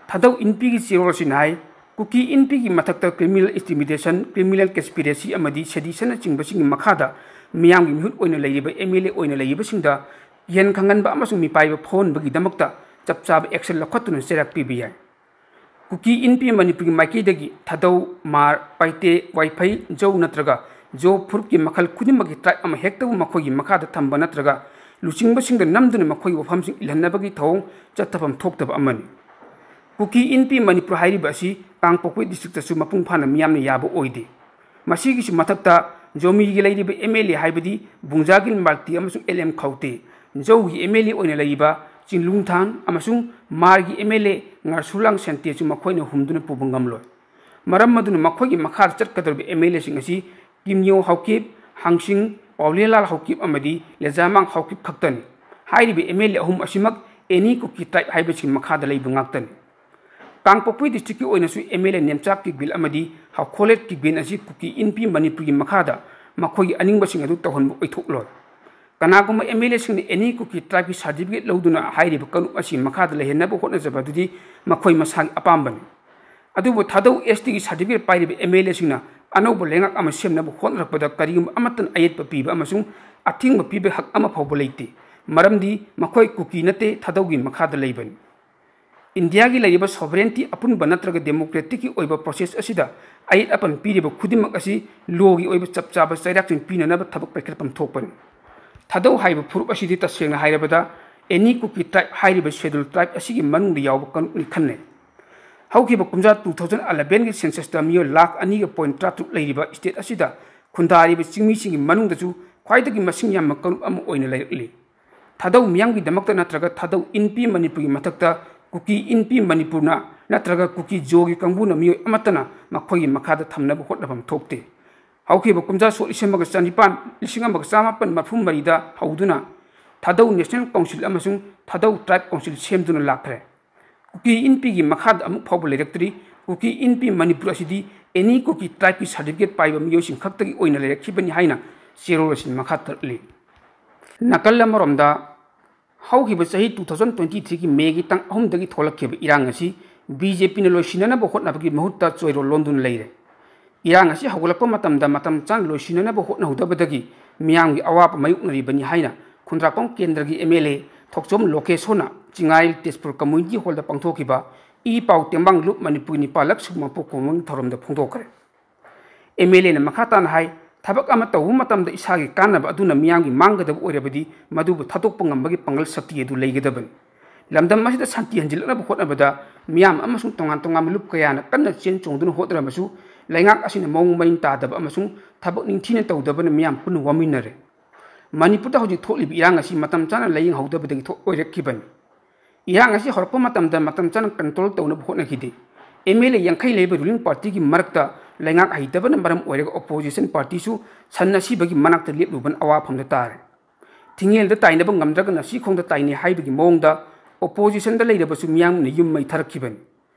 ꯊꯥꯗꯧ ꯏꯟꯄꯤꯒꯤ ꯆꯦꯔꯣꯜ ꯑꯁꯤꯅ ꯍꯥꯏ, ꯀꯨꯀꯤ ꯏꯟꯄꯤꯒꯤ ꯃꯊꯛꯇ ꯀ꯭ꯔꯤꯃꯤꯅꯦꯜ ꯏꯟꯇꯤꯃꯤꯗꯦꯁꯟ, ꯀ꯭ꯔꯤꯃꯤꯅꯦꯜ ꯀꯟꯁꯄꯤꯔꯦꯁꯤ ꯑꯃꯗꯤ ꯁꯦꯗꯤꯁꯟꯅꯆꯤꯡꯕꯁꯤꯡꯒꯤ ꯃꯈꯥꯗ ꯃꯤꯌꯥꯝꯒꯤ ꯃꯤꯍꯨꯠ ꯑꯣꯏꯅ ꯂꯩꯔꯤꯕ ꯑꯦꯝ ꯑꯦꯜ ꯑꯦ ꯑꯣꯏꯅ ꯂꯩꯔꯤꯕꯁꯤꯡꯗ ꯀꯤꯍꯟ ꯈꯪꯍꯟꯕ ꯑꯃꯁꯨꯡ ꯃꯤꯄꯥꯏꯕ ꯐꯥꯎꯍꯟꯕꯒꯤꯗꯃꯛꯇ ꯆꯞ ꯆꯥꯕ ꯑꯦꯛꯁꯟ ꯂꯧꯈꯠꯇꯨꯅ ꯆꯩꯔꯥꯛ ꯄꯤꯕ ꯌꯥꯏ꯫ ꯀꯨꯀꯤ ꯏꯟꯄꯤ ꯃꯅꯤꯄꯨꯔꯒꯤ ꯃꯥꯏꯀꯩꯗꯒꯤ ꯊꯥꯗꯧ, ꯃꯥꯔ, ꯄꯥꯏꯇꯦ, ꯋꯥꯏꯐꯩ, ꯖꯧ ꯅꯠꯇ꯭ꯔꯒ ꯖꯣ ꯐꯨꯔꯨꯞꯀꯤ ꯃꯈꯜ ꯈꯨꯗꯤꯡꯃꯛꯀꯤ ꯇ꯭ꯔꯥꯏꯕ ꯑꯃ ꯍꯦꯛꯇꯕꯨ ꯃꯈꯣꯏꯒꯤ ꯃꯈꯥꯗ ꯊꯝꯕ ꯅꯠꯇ꯭ꯔꯒ ꯂꯨꯆꯤꯡꯕꯁꯤꯡꯗ ꯅꯝꯗꯨꯅ ꯃꯈꯣꯏꯒꯤ ꯋꯥꯐꯝꯁꯤꯡ ꯏꯜꯍꯟꯅꯕꯒꯤ ꯊꯧꯑꯣꯡ ꯆꯠꯊꯐꯝ ꯊꯣꯛꯇꯕ ꯑꯃꯅꯤ꯫ ꯀꯨꯀꯤ ꯏꯟꯄꯤ ꯃꯅꯤꯄꯨꯔ ꯍꯥꯏꯔꯤꯕ ꯑꯁꯤ ꯀꯥꯡꯄꯣꯛꯄꯤ ꯗꯤꯁꯇ꯭ꯔꯤꯛꯇꯁꯨ ꯃꯄꯨꯡ ꯐꯥꯅ ꯃꯤꯌꯥꯝꯅ ꯌꯥꯕ ꯑꯣꯏꯗꯦ꯫ ꯃꯁꯤꯒꯤꯁꯨ ꯃꯊꯛꯇ ꯖꯣꯃꯤꯒꯤ ꯂꯩꯔꯤꯕ ꯑꯦꯝ ꯑꯦꯜ ꯑꯦ ꯍꯥꯏꯕꯗꯤ ꯕꯨꯡꯖꯥꯒꯤꯜ ꯃꯥꯜꯇꯤ ꯑꯃꯁꯨꯡ ꯑꯦꯜ ꯑꯦꯝ ꯈꯧꯇꯦ, ꯖꯧꯒꯤ ꯑꯦꯝ ꯑꯦꯜ ꯑꯦ ꯑꯣꯏꯅ ꯂꯩꯔꯤꯕ ꯆꯤꯡꯂꯨꯡꯊꯥꯟ ꯑꯃꯁꯨꯡ ꯃꯥꯔꯒꯤ ꯑꯦꯝ ꯑꯦꯜ ꯑꯦ ꯉꯥꯔꯁꯨꯂꯥꯡ ꯁꯦꯟꯇꯦꯁꯨ ꯃꯈꯣꯏꯅ ꯍꯨꯝꯗꯨꯅ ꯄꯨꯕ ꯉꯝꯂꯣꯏ꯫ ꯃꯔꯝ ꯑꯗꯨꯅ ꯃꯈꯣꯏꯒꯤ ꯃꯈꯥꯗ ꯆꯠꯀꯗꯧꯔꯤꯕ ꯑꯦꯝ ꯑꯦꯜ ꯑꯦꯁꯤꯡ ꯑꯁꯤ ꯀꯤꯝꯅꯤꯌꯣ ꯍꯥꯎꯀꯤꯞ, ꯍꯥꯡꯁꯤꯡ, ꯄꯥꯎꯂꯦꯂꯥꯜ ꯍꯥꯎꯀꯤꯞ ꯑꯃꯗꯤ ꯂꯦꯖꯥꯃꯥꯡ ꯍꯥꯎꯀꯤꯞ ꯈꯛꯇꯅꯤ꯫ ꯍꯥꯏꯔꯤꯕ ꯑꯦꯝ ꯑꯦꯜ ꯑꯦ ꯑꯍꯨꯝ ꯑꯁꯤꯃꯛ ꯑꯦꯅꯤ ꯀꯨꯀꯤ ꯇ꯭ꯔꯥꯏꯕ ꯍꯥꯏꯕꯁꯤꯡ ꯃꯈꯥꯗ ꯂꯩꯕ ꯉꯥꯛꯇꯅꯤ꯫ ꯀꯥꯡꯄꯣꯛꯄꯤ ꯗꯤꯁꯇ꯭ꯔꯤꯛꯀꯤ ꯑꯣꯏꯅꯁꯨ ꯑꯦꯝ ꯑꯦꯜ ꯑꯦ ꯅꯦꯝꯆꯥ ꯀꯤꯛꯕꯤꯜ ꯑꯃꯗꯤ ꯍꯥꯎꯈꯣꯂꯦꯠ ꯀꯤꯛꯕꯤꯟ ꯑꯁꯤ ꯀꯨꯀꯤ ꯏꯟꯄꯤ ꯃꯅꯤꯄꯨꯔꯒꯤ ꯃꯈꯥꯗ ꯃꯈꯣꯏꯒꯤ ꯑꯅꯤꯡꯕꯁꯤꯡ ꯑꯗꯨ ꯇꯧꯍꯟꯕ ꯑꯣꯏꯊꯣꯛꯂꯣꯏ꯫ ꯀꯅꯥꯒꯨꯝꯕ ꯑꯦꯝ ꯑꯦꯜ ꯑꯦꯁꯤꯡꯅ ꯑꯦꯅꯤ ꯀꯨꯀꯤ ꯇ꯭ꯔꯥꯏꯕꯀꯤ ꯁꯥꯔꯇꯤꯐꯤꯀꯦꯠ ꯂꯧꯗꯨꯅ ꯍꯥꯏꯔꯤꯕ ꯀꯥꯡꯂꯨꯞ ꯑꯁꯤ ꯃꯈꯥꯗ ꯂꯩꯍꯟꯅꯕ ꯍꯣꯠꯅꯖꯕ ꯑꯗꯨꯗꯤ ꯃꯈꯣꯏ ꯃꯁꯥꯒꯤ ꯑꯄꯥꯝꯕꯅꯤ꯫ ꯑꯗꯨꯕꯨ ꯊꯥꯗꯧ ꯑꯦꯁ ꯇꯤꯒꯤ ꯁꯥꯔꯇꯤꯐꯤꯀꯦꯠ ꯄꯥꯏꯔꯤꯕ ꯑꯦꯝ ꯑꯦꯜ ꯑꯦꯁꯤꯡꯅ ꯑꯅꯧꯕ ꯂꯩꯉꯥꯛ ꯑꯃ ꯁꯦꯝꯅꯕ ꯍꯣꯠꯅꯔꯛꯄꯗ ꯀꯔꯤꯒꯨꯝꯕ ꯑꯃꯠꯇꯅ ꯑꯌꯦꯠꯄ ꯄꯤꯕ ꯑꯃꯁꯨꯡ ꯑꯊꯤꯡꯕ ꯄꯤꯕ ꯍꯛ ꯑꯃ ꯐꯥꯎꯕ ꯂꯩꯇꯦ꯫ ꯃꯔꯝꯗꯤ ꯃꯈꯣꯏ ꯀꯨꯀꯤ ꯅꯠꯇꯦ, ꯊꯥꯗꯧꯒꯤ ꯃꯈꯥꯗ ꯂꯩꯕꯅꯤ꯫ ꯏꯟꯗꯤꯌꯥꯒꯤ ꯂꯩꯔꯤꯕ ꯁꯣꯚꯔꯦꯟꯇꯤ ꯑꯄꯨꯟꯕ ꯅꯠꯇ꯭ꯔꯒ ꯗꯦꯃꯣꯀ꯭ꯔꯦꯇꯤꯛꯀꯤ ꯑꯣꯏꯕ ꯄ꯭ꯔꯣꯁꯦꯁ ꯑꯁꯤꯗ ꯑꯌꯦꯠ ꯑꯄꯟ ꯄꯤꯔꯤꯕ ꯈꯨꯗꯤꯡꯃꯛ ꯑꯁꯤ ꯂꯣꯒꯤ ꯑꯣꯏꯕ ꯆꯞ ꯆꯥꯕ ꯆꯩꯔꯥꯛꯁꯤꯡ ꯄꯤꯅꯅꯕ ꯊꯕꯛ ꯄꯥꯏꯈꯠꯐꯝ ꯊꯣꯛꯄꯅꯤ꯫ ꯊꯥꯗꯧ ꯍꯥꯏꯕ ꯐꯨꯔꯨꯞ ꯑꯁꯤꯗꯤ ꯇꯁꯦꯡꯅ ꯍꯥꯏꯔꯕꯗ ꯑꯦꯅꯤ ꯀꯨꯀꯤ ꯇ꯭ꯔꯥꯏꯕ ꯍꯥꯏꯔꯤꯕ ꯁꯦꯗꯨꯜ ꯇ꯭ꯔꯥꯏꯕ ꯑꯁꯤꯒꯤ ꯃꯅꯨꯡꯗ ꯌꯥꯎꯕ ꯀꯥꯡꯂꯨꯞꯅꯤ ꯈꯟꯅꯩ꯫ ꯍꯧꯈꯤꯕ ꯀꯨꯝꯖꯥ two thousand elevenꯒꯤ ꯁꯦꯟꯁꯁꯇ ꯃꯤꯑꯣꯏ ꯂꯥꯈ ꯑꯅꯤꯒ ꯄꯣꯏꯟ ꯇꯔꯥꯇꯔꯨꯛ ꯂꯩꯔꯤꯕ ꯁ꯭ꯇꯦꯠ ꯑꯁꯤꯗ ꯈꯨꯟꯗꯥꯔꯤꯕ ꯆꯤꯡꯃꯤꯁꯤꯡꯒꯤ ꯃꯅꯨꯡꯗꯁꯨ ꯈ꯭ꯋꯥꯏꯗꯒꯤ ꯃꯁꯤꯡ ꯌꯥꯝꯕ ꯀꯥꯡꯂꯨꯞ ꯑꯃ ꯑꯣꯏꯅ ꯂꯩꯔꯛꯂꯤ꯫ ꯊꯥꯗꯧ ꯃꯤꯌꯥꯝꯒꯤꯗꯃꯛꯇ ꯅꯠꯇ꯭ꯔꯒ ꯊꯥꯗꯧ ꯏꯟꯄꯤ ꯃꯅꯤꯄꯨꯔꯒꯤ ꯃꯊꯛꯇ ꯀꯨꯀꯤ ꯏꯟꯄꯤ ꯃꯅꯤꯄꯨꯔꯅ ꯅꯠꯇ꯭ꯔꯒ ꯀꯨꯀꯤ ꯖꯣꯒꯤ ꯀꯥꯡꯕꯨꯅ ꯃꯤꯑꯣꯏ ꯑꯃꯠꯇꯅ ꯃꯈꯣꯏꯒꯤ ꯃꯈꯥꯗ ꯊꯝꯅꯕ ꯍꯣꯠꯅꯐꯝ ꯊꯣꯛꯇꯦ꯫ ꯍꯧꯈꯤꯕ ꯀꯨꯝꯖꯥ ꯁꯣꯛ ꯂꯤꯁꯤꯡ ꯑꯃꯒ ꯆꯅꯤꯄꯥꯟ, ꯂꯤꯁꯤꯡ ꯑꯃꯒ ꯆꯃꯥꯄꯟ ꯃꯔꯐꯨ ꯃꯔꯤꯗ ꯍꯧꯗꯨꯅ ꯊꯥꯗꯧ ꯅꯦꯁꯅꯦꯜ ꯀꯥꯎꯟꯁꯤꯜ ꯑꯃꯁꯨꯡ ꯊꯥꯗꯧ ꯇ꯭ꯔꯥꯏꯕ ꯀꯥꯎꯟꯁꯤꯜ ꯁꯦꯝꯗꯨꯅ ꯂꯥꯛꯈ꯭ꯔꯦ꯫ ꯀꯨꯀꯤ ꯏꯟꯄꯤꯒꯤ ꯃꯈꯥꯗ ꯑꯃꯨꯛ ꯐꯥꯎꯕ ꯂꯩꯔꯛꯇ꯭ꯔꯤ꯫ ꯀꯨꯀꯤ ꯏꯟꯄꯤ ꯃꯅꯤꯄꯨꯔ ꯑꯁꯤꯗꯤ ꯑꯦꯅꯤ ꯀꯨꯀꯤ ꯇ꯭ꯔꯥꯏꯕꯀꯤ ꯁꯥꯔꯇꯤꯐꯤꯀꯦꯠ ꯄꯥꯏꯕ ꯃꯤꯑꯣꯏꯁꯤꯡ ꯈꯛꯇꯒꯤ ꯑꯣꯏꯅ ꯂꯩꯔꯛꯈꯤꯕꯅꯤ ꯍꯥꯏꯅ ꯆꯦꯔꯣꯜ ꯑꯁꯤꯅ ꯃꯈꯥ ꯇꯥꯔꯛꯂꯤ꯫ ꯅꯥꯀꯜ ꯑꯃꯔꯣꯝꯗ, ꯍꯧꯈꯤꯕ ꯆꯍꯤ two thousand twenty threeꯒꯤ ꯃꯦꯒꯤ ꯇꯥꯡ ꯑꯍꯨꯝꯗꯒꯤ ꯊꯣꯛꯂꯛꯈꯤꯕ ꯏꯔꯥꯡ ꯑꯁꯤ ꯕꯤ ꯖꯦ ꯄꯤꯅ ꯂꯣꯏꯁꯤꯟꯅꯅꯕ ꯍꯣꯠꯅꯕꯒꯤ ꯃꯍꯨꯠꯇ ꯆꯣꯏꯔꯣꯜ ꯂꯣꯟꯗꯨꯅ ꯂꯩꯔꯦ꯫ ꯏꯔꯥꯡ ꯑꯁꯤ ꯍꯧꯒꯠꯂꯛꯄ ꯃꯇꯝꯗ ꯃꯇꯝ ꯆꯥꯅ ꯂꯣꯏꯁꯤꯟꯅꯅꯕ ꯍꯣꯠꯅꯍꯧꯗꯕꯗꯒꯤ ꯃꯤꯌꯥꯝꯒꯤ ꯑꯋꯥꯕ ꯃꯥꯌꯣꯛꯅꯔꯤꯕꯅꯤ ꯍꯥꯏꯅ ꯈꯨꯟꯗ꯭ꯔꯥꯛꯄꯝ ꯀꯦꯟꯗ꯭ꯔꯒꯤ ꯑꯦꯝ ꯑꯦꯜ ꯑꯦ ꯊꯣꯛꯆꯣꯝ ꯂꯣꯀꯦꯁꯣꯅ ꯆꯤꯡꯉꯥꯏ ꯇꯦꯖꯄꯨꯔ ꯀꯝꯃ꯭ꯌꯨꯅꯤꯇꯤ ꯍꯣꯜꯗ ꯄꯥꯡꯊꯣꯛꯈꯤꯕ ꯏ ꯄꯥꯎ ꯇꯦꯡꯕꯥꯡ ꯂꯨꯞ ꯃꯅꯤꯄꯨꯔꯒꯤ ꯅꯤꯄꯥꯜ ꯂꯛ ꯁꯨꯕ ꯃꯄꯣꯛ ꯀꯨꯝꯑꯣꯟꯒꯤ ꯊꯧꯔꯝꯗ ꯐꯣꯡꯗꯣꯛꯈ꯭ꯔꯦ꯫ ꯑꯦꯝ ꯑꯦꯜ ꯑꯦꯅ ꯃꯈꯥ ꯇꯥꯅ ꯍꯥꯏ, ꯊꯕꯛ ꯑꯃ ꯇꯧꯕ ꯃꯇꯝꯗ ꯏꯁꯥꯒꯤ ꯀꯥꯟꯅꯕ ꯑꯗꯨꯅ ꯃꯤꯌꯥꯝꯒꯤ ꯃꯥꯡꯒꯗꯕ ꯑꯣꯏꯔꯕꯗꯤ ꯃꯗꯨꯕꯨ ꯊꯥꯗꯣꯛꯄ ꯉꯝꯕꯒꯤ ꯄꯥꯡꯒꯜ ꯁꯛꯇꯤ ꯑꯗꯨ ꯂꯩꯒꯗꯕꯅꯤ꯫ ꯂꯝꯗꯝ ꯑꯁꯤꯗ ꯁꯥꯟꯇꯤ ꯍꯟꯖꯤꯜꯂꯛꯅꯕ ꯍꯣꯠꯅꯕꯗ ꯃꯤꯌꯥꯝ ꯑꯃꯁꯨꯡ ꯇꯣꯉꯥꯟ ꯇꯣꯉꯥꯟꯕ ꯂꯨꯞ ꯀꯌꯥꯅ ꯀꯟꯅ ꯆꯦꯟ ꯆꯣꯡꯗꯨꯅ ꯍꯣꯠꯅꯔꯕꯁꯨ ꯂꯩꯉꯥꯛ ꯑꯁꯤꯅ ꯃꯑꯣꯡ ꯃꯔꯤꯟ ꯇꯥꯗꯕ ꯑꯃꯁꯨꯡ ꯊꯕꯛ ꯅꯤꯡꯊꯤꯅ ꯇꯧꯗꯕꯅ ꯃꯤꯌꯥꯝ ꯄꯨꯟꯅ ꯋꯥꯃꯤꯟꯅꯔꯦ꯫ ꯃꯅꯤꯄꯨꯔꯗ ꯍꯧꯖꯤꯛ ꯊꯣꯛꯂꯤꯕ ꯏꯔꯥꯡ ꯑꯁꯤ ꯃꯇꯝ ꯆꯥꯅ ꯂꯥꯏꯌꯦꯡꯍꯧꯗꯕꯗꯒꯤ ꯊꯣꯛ-, ꯑꯣꯏꯔꯛꯈꯤꯕꯅꯤ꯫ ꯏꯔꯥꯡ ꯑꯁꯤ ꯍꯧꯔꯛꯄ ꯃꯇꯝꯗ ꯃꯇꯝ ꯆꯥꯅ control ꯇꯧꯅꯕ ꯍꯣꯠꯅꯈꯤꯗꯦ꯫ MLA ꯌꯥꯡꯈꯩ ꯂꯩꯕ ruling partyꯒꯤ ꯃꯔꯛꯇ ꯂꯩꯉꯥꯛ ꯍꯩꯇꯕꯅ ꯃꯔꯝ ꯑꯣꯏꯔꯒ opposition partyꯁꯨ ꯁꯟ ꯑꯁꯤꯕꯒꯤ ꯃꯅꯥꯛꯇ ꯂꯦꯞꯂꯨꯕꯅ ꯑꯋꯥꯐꯝꯗ ꯇꯥꯔꯦ꯫ ꯊꯤꯡꯉꯦꯜꯗ ꯇꯥꯏꯅꯕ ꯉꯝꯗ꯭ꯔꯒꯅ ꯁꯤꯈꯣꯡꯗ ꯇꯥꯏꯅꯩ ꯍꯥꯏꯕꯒꯤ ꯃꯑꯣꯡꯗ oppositionꯗ ꯂꯩꯔꯕꯁꯨ ꯃꯤꯌꯥꯝꯅ ꯌꯨꯝ ꯃꯩ ꯊꯥꯔꯛꯈꯤꯕꯅꯤ꯫